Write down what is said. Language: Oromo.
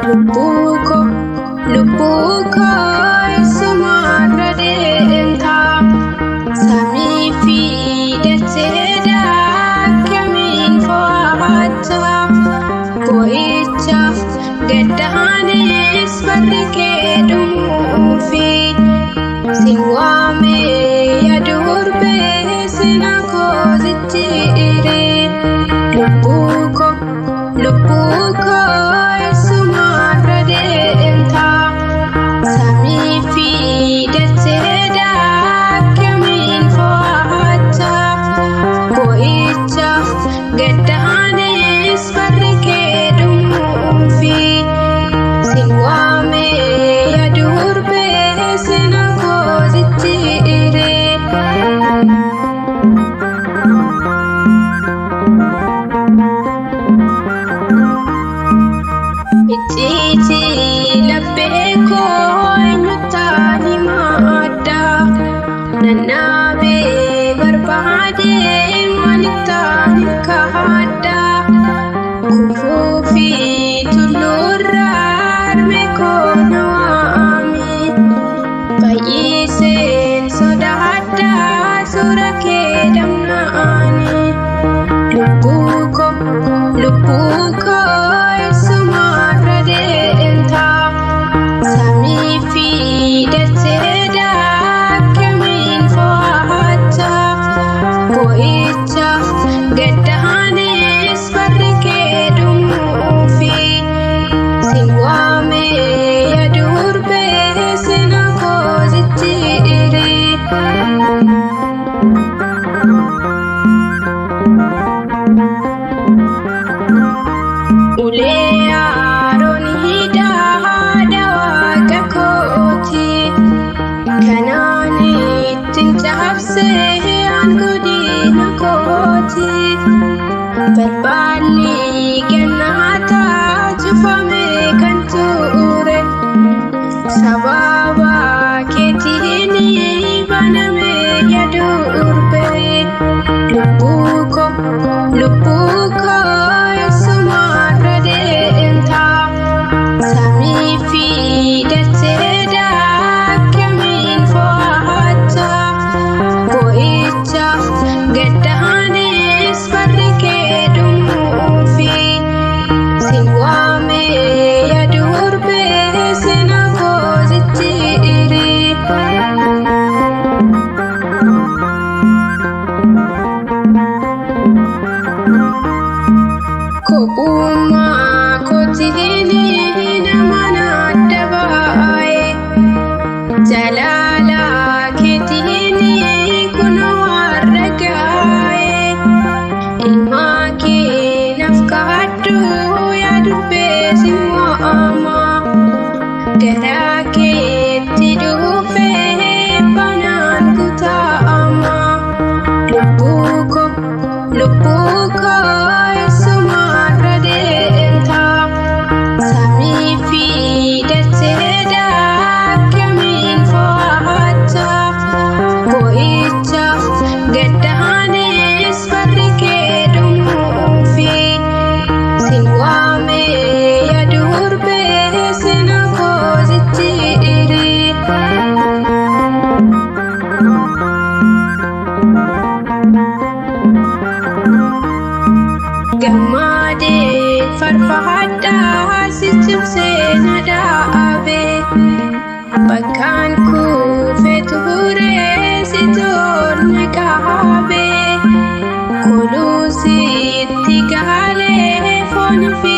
Lubbuu koo, lubbuu koo eessumarra deemta? Samii fi dacheedha akkamiin fo'atta? Boo'ichaaf gaddaanis barri kee dhumuufi sin waamee yaa durbee sina koo jijjiiri. Lubbuu koo, lubbuu koo eessumarra deemta? Samii fi dacheedha akkamiin fo'atta? Boo'ichaaf gaddaanis barri kee dhumuufi sin waamee yaa durbee sina koo jijjiiri. Icciitii laphee koo eenyuttaan himadha? Nannaabee barbaadee maalittaan hirkadha? Kufuu fi tulluurraa harmee koo na waami. Fayyiseen sodaadha suura kee dhabnaani. Lubbuu koo, lubbuu koo eessumarra deemta? Samii fi dacheedha akkamiin fo'atta? Boo'ichaaf gaddaanis barri kee dhumuufi sin waamee yaa durbee sina koo jijjiiri. Ulee Aroon hidhaa haadha waaqa kooti. Kanaan ittiin cabsee aangoo diina kooti. Balballi gannaataa cufame kan ture. Sababa keetiin baname yaa durbee. Lubbuu koo, lubbuu koo eessumarra deemta? Samii fi dacheedha akkamiin fo'atta? Boo'ichaaf gaddaanis barri kee dhumuufi sin waamee yaa durbee sina koo jijjiiri. Kophummaa kootiin nama na adda baa'e. Jalaala keetiin kunoo har'a gaa'e. Ilma kee naaf kaadhu yaa durbee sin waama. Garaa keetti dhufee banaan kutaama. Lubbuu koo, lubbuu koo eessumarra deemta? Samii fi dacheedha akkamiin fo'atta? Boo'ichaaf gaddaanis barri kee dhumuufi sin waamee yaa durbee sina koo jijjiiri. Gammadee farfadhaa si cimsee na dhaabe. Bakkaan kuufee ture si toorna qaabe. Koluusitti galee foon fi